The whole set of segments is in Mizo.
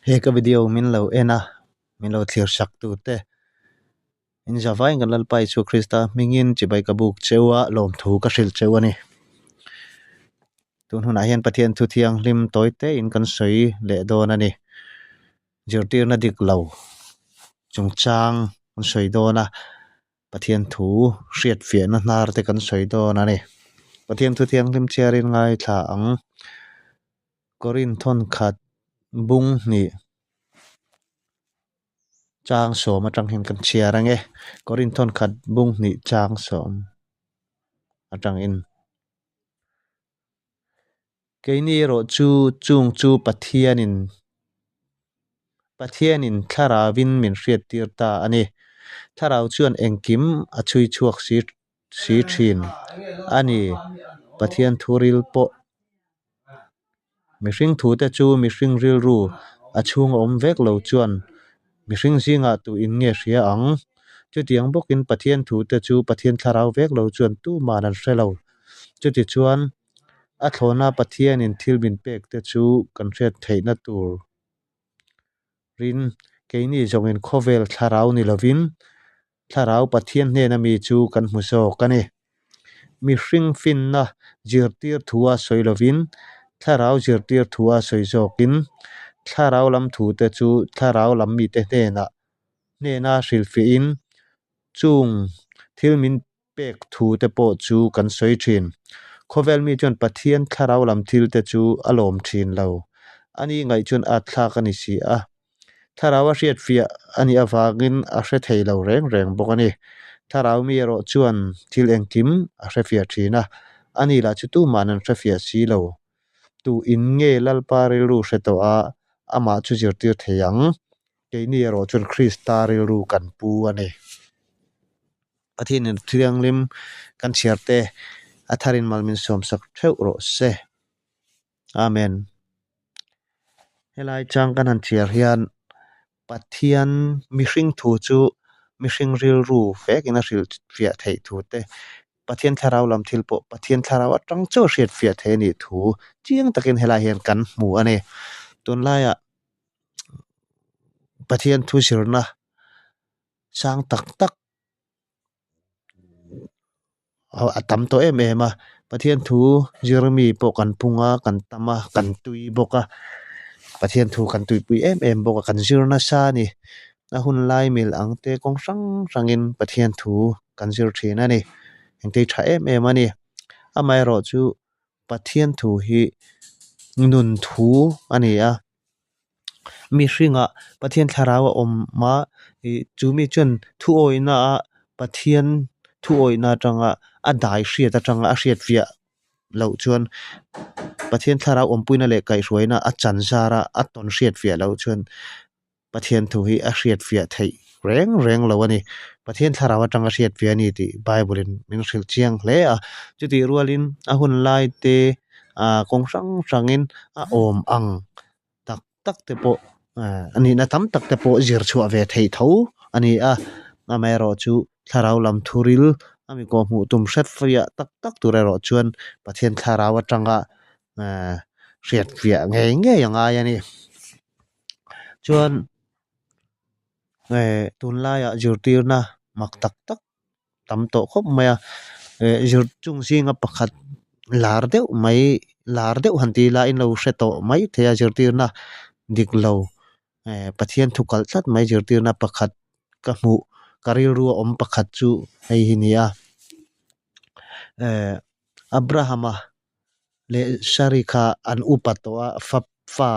He ka video min lo en a, min lo thlir sak tu te in zavaiin kan Lalpa Isua Krista hmingin chibai ka buk cheu a, lawmthu ka hrilh cheu a ni. Tun hunah hian Pathian thu thianghlim tawi te in kan sawi leh dawn a ni. Zirtirna dik lo chungchang kan sawi dawn a. Pathian thu hriatfiahna hnar te kan sawi dawn a ni. Pathian thu thianghlim chhiarin ngaithla ang. Korin thawnkhat bung hnih chang sawm atang hian kan chhiar ang e. Korin thawnkhat bung hnih chang sawm atangin. Keini erawh chu chung chu Pathianin Pathianin Thlarauvin min hriattir ta a ni. Thlarau chuan engkim a chhui chhuak si si thin a ni. Pathian thu ril pawh mihring thute chu mihring rilru a chhung a awm vek lo chuan mihring zingah tu in nge hria ang? Chutiang bawkin Pathian thute chu Pathian Thlarau vek lo chuan tuman an hre lo. Chutichuan A thlawna Pathianin thil min pek te chu kan hriat theihna tur rin keini zawngin khawvel thlarau ni lovin thlarau Pathian hnena mi chu kan hmu zawk a ni. Mihring finna zirtir thua sawi lovin thlarau zirtir thua sawi zawkin thlarau lam thute chu thlarau lam mite hnenah hnena hrilhfiahin chung thil min pek thu te pawh chu kan sawi thin. Khawvel mi chuan Pathian thlarau lam thil te chu a lawm thin lo. Ani ngaih chuan at thlak a ni si a. Thlarau a hriatfiah a nih avangin a hre thei lo reng reng bawk a ni. Thlarau mi erawh chuan thil engkim a hrefiah thin a, ani lah chu tuman an hrefiah si lo. Tu in nge Lalpa rilru hre tawh a, amah chu zirtir thei ang? Keini erawh chuan Krista rilru kan pu a ni. Pathianin thianghlim kan chhiar te a tharin mal min sawmsak theuh rawh se. Amen. Helai chang kan han chhiar hian Pathian mihring thu chu mihring rilru fekin a hrilhfiah theih thu te, Pathian thlarau lam thil pawh Pathian thlarau atang chauh a hriatfiah theih a nih thu chiang takin helai hian kan hmu a ni. Tunlaiah Pathian thu zirna sang tak tak a tam tawh em em a Pathian thu zir mi pawh kan pung a kan tam a kan tui bawk a Pathian thu kan tuipui em em bawk a kan zir nasa a ni a hun lai mil ang te kawng hrang hrangin Pathian thu kan zir thin a ni engti tha em em a ni amaherawhchu Pathian thu hi nun thu a ni a. Mihringah Pathian thlarau a awm a, ih chu mi chuan thuawihna a Pathian thuawihna atanga a dai hriat atanga a hriat fiah loh chuan Pathian thlarau awmpuina leh kaihhruaina a chan zar a, a tawn hriat fiah loh chuan Pathian thu hi a hriat fiah theih reng reng lo a ni. Pathian thlarau atanga hriat fiah a ni tih Bible in min hrilh chiang hle a. Chutih rualin a hun lai te ah kawng hrang hrangin a awm ang tak tak te pawh a nihna tam tak te pawh zir chhuah ve theih tho a ni a. Amaherawhchu thlarau lam thuril a mi kawh hmuh tum hret fiah tak tak tur erawh chuan Pathian thlarau atanga hriat fiah ngei ngei a ngai a ni. Chuan eh tunlaiah zirtirna mak tak tak tam tawh khawp mai a eh zir chung zinga pakhat lar deuh mai lar deuh han tih laiin lo hre tawh mai thei a zirtirna dik lo eh Pathian thu kalh tlat mai zirtirna pakhat ka hmuh ka rilru a awm pakhat chu hei hi a ni a eh Abraham-a leh Sari kha an upa tawh a, fa fa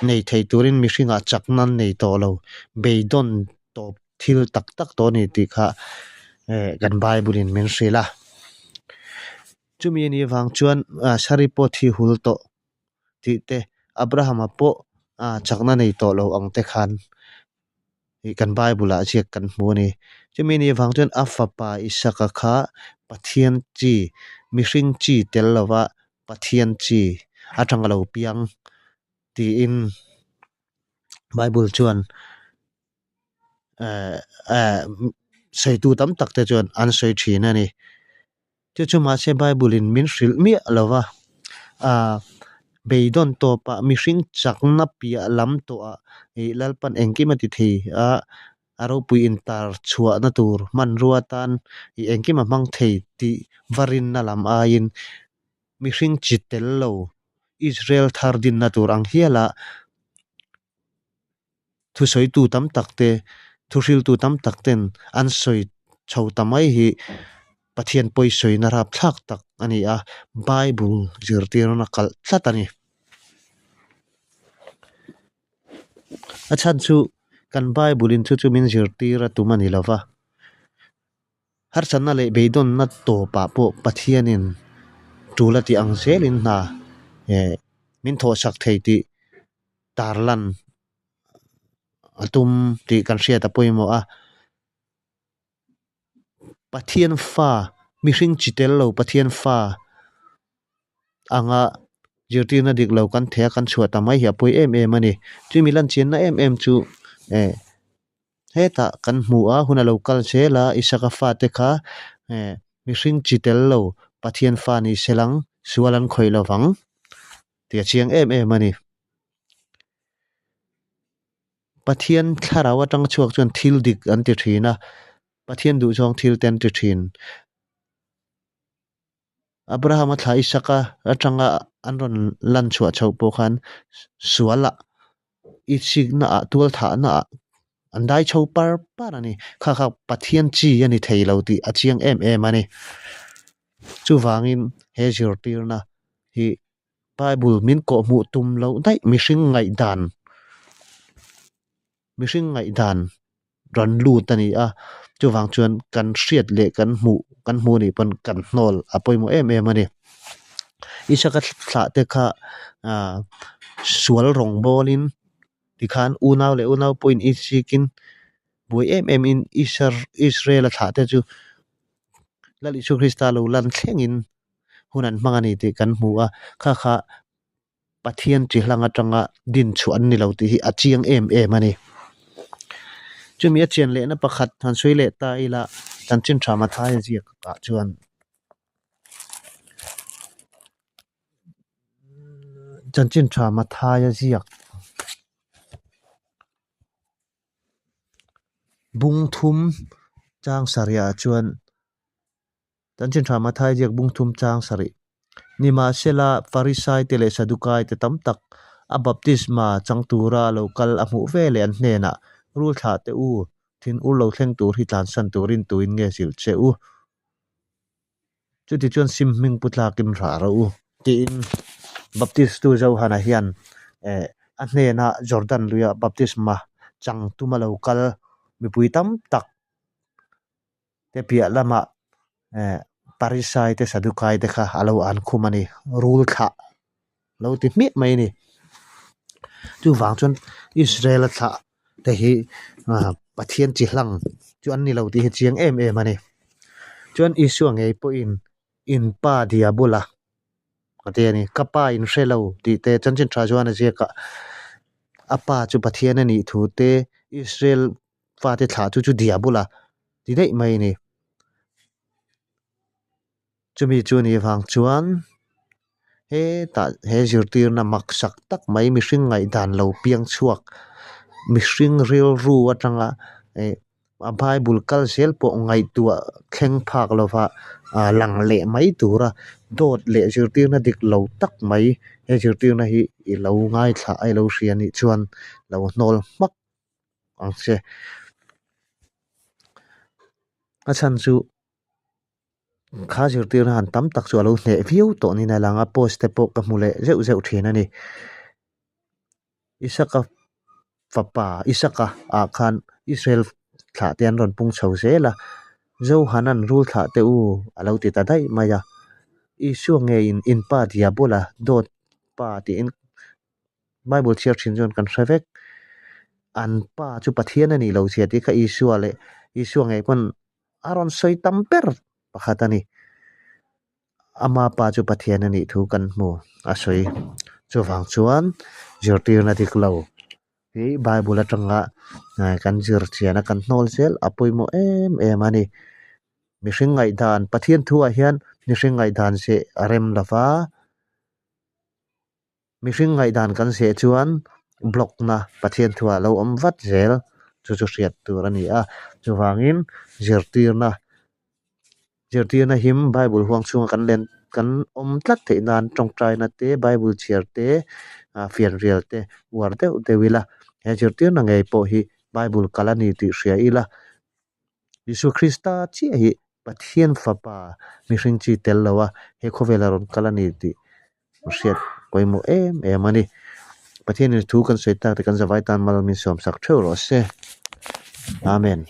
nei thei turin mihringah chakna an nei tawh lo, beidawn tawp thil tak tak tawh a ni tih kha eh kan Bible in min hrilh a. Chumi anih avang chuan Sari pawh thi hul tawh tih te, Abraham-a pawh chakna nei tawh lo ang te khan ih kan Bible ah ziak kan hmu a ni. Chumi ni avang chuan a fapa Isaka kha Pathian chi, mihring chi tel lova Pathian chi atanga lo piang tiin Bible chuan eh eh sawitu tam tak te chuan an sawi thin a ni. Chu chu mahse Bible in min hrilh miah lova ah. Beidawn tawpah mihring chakna piah lam tawhah ih Lalpan engkim a ti thei a, a ropui intar chhuahna tur hmanrua atan ih engkim a hmang thei tih va rinna lam aiin mihring chi tel lo Israel thar dinna tur ang hiala Thusawitu tam tak te, thuhriltu tam tak ten an sawi chho ta mai hi Pathian pawisawina rapthlak tak a ni a, Bible zirtirna kalh tlat a ni. A chhan chu kan Bible in chu chu min zirtir a tum a ni lo va. Harsatna leh beidawnna tawpah pawh Pathianin tul a tih ang zelin hna min thawhsak thei tih tarlan a tum tih kan hriat a pawimawh a. Pathian fa, mihring chi tel lo Pathian fa anga zirtirna dik lo kan thei a, kan chhuah ta mai hi a pawi em em a ni. Chumi lan chianna em em chu eh hetah kan hmu a, hun a lo kal zel a, Isaka fate kha eh mihring chi tel lo Pathian fa ni se lang sual an khawih lo vang. Tih a chiang em em a ni. Pathian thlarau atang chhuak chuan thil dik an ti thin a, Pathian duhzawng thil te an ti thin. Abrahama thla Isaka atanga an rawn lan chhuah chhoh pawh khan sualah, itsikna ah, tualthahna ah an dai chho par par a ni. Kha kha Pathian chi a ni thei lo tih a chiang em em a ni. Chuvangin he zirtirna hi Bible min kawhhmuh tum loh daih mihring ngaihdan mihring ngaihdan rawn lut a ni a, chuvang chuan kan hriat leh kan hmuh kan hmuh anih pawn kan hnawl a pawimawh em em a ni. Isaka thlah te kha ah sual rawng bawlin tikhan unau leh unau pawhin insikin buai em em in Israel a thlah te chu Lal Isua Krista lo lan thlengin hun an hmang a ni tih kan hmu a, kha kha Pathian chi hlang atanga din chhuah an ni lo tih hi a chiang em em a ni. Chumi a chian lehna pakhat han sawi leh ta ila chanchin tha Mathaia ziak ah chuan chanchin tha Mathaia ziak bung thum chang sarih ah chuan. Chanchin tha Mathai ziak bung thum chang sarih. Nimahsela, Farisai te leh Sadukai te tam tak a baptisma chang tura lo kal a hmuh ve leh an hnenah, Rul thlah teh u, thin ur lo thleng tur hi tlansan turin tuin nge zilh che u? Chutichuan sim hming pu tlakin rah rawh u, tiin Baptistu Johana hian a hnenah Jordan luia baptisma chang tuma lo kal mipui tam tak te piah lamah eh Parisai te Sadukai te kha a lo an khum a ni, rul thlah lo ti hmiah mai a ni. Chuvang chuan Israel a thlah te hi ah Pathian chi hlang chu an ni lo tih hi chiang em em a ni. Chuan Isua ngei pawhin in pa Diabula a ti a ni, ka pa in hre lo tih te chanchin tha chuan a ziak a, a pa chu Pathian a nih thu te Israel fate thlah chu chu dia bula ti daih mai a ni. Chumi chu ni vang chuan hetah he zirtirna maksak tak mai mihring ngaihdan lo piang chhuak mihring rilru atanga eh a bible kal zel pawh ngaihtuah thleng phak lova ah lang leh mai tura dawt leh zirtirna dik lo tak mai he zirtirna hi i lo ngaithla a i lo hria anih chuan lo hnawl hmak. ang che. A chhan chu kha zirtirna han tam tak chu a lo hneh viau tawh niin a lang a, post te pawh ka hmu leh zeuh zeuh thin a ni. Isaka fapa Isaka ah khan Israel thlah te an rawn pung chho zel a, Johanan rul thlah teh u a lo ti ta daih mai a, Isua ngeiin in pa Diabola dawt pa tiin Bible chhiar thin chuan kan hre vek. An pa chu Pathian a nih lo zia tih kha Isua leh Isua ngei pawn a rawn sawi tam ber pakhat a ni. Ama pa chu Pathian a nih thu kan hmu a sawi. Chuvang chuan zirtirna dik lo hi Bible atanga kan zir chian a kan hnawl zel a pawimawh em em a ni. Mihring ngaihdan Pathian thuah hian mihring ngaihdan zeh a rem lo va. Mihring ngaihdan kan zeh chuan block na Pathian thu ah lo awm vat zel chu chu hriat tur a ni a. Chuvangin zirtirna zirtirna him Bible huang chhunga kan len kan awm tlat theih nan tawngtaina te Bible chhiar te fianrial te uar deuh deuh ila he zirtirna ngei pawh hi Bible kal a ni tih hria ila. Isua Krista chiah hi Pathian Fapa mihring chi tel lo a, he khawvela rawn kal a ni tih hriat pawimawh em em a ni. Pathianin thu kan sawi tak te kan zavai tan mal min sawm sak theuh rawh se. Amen.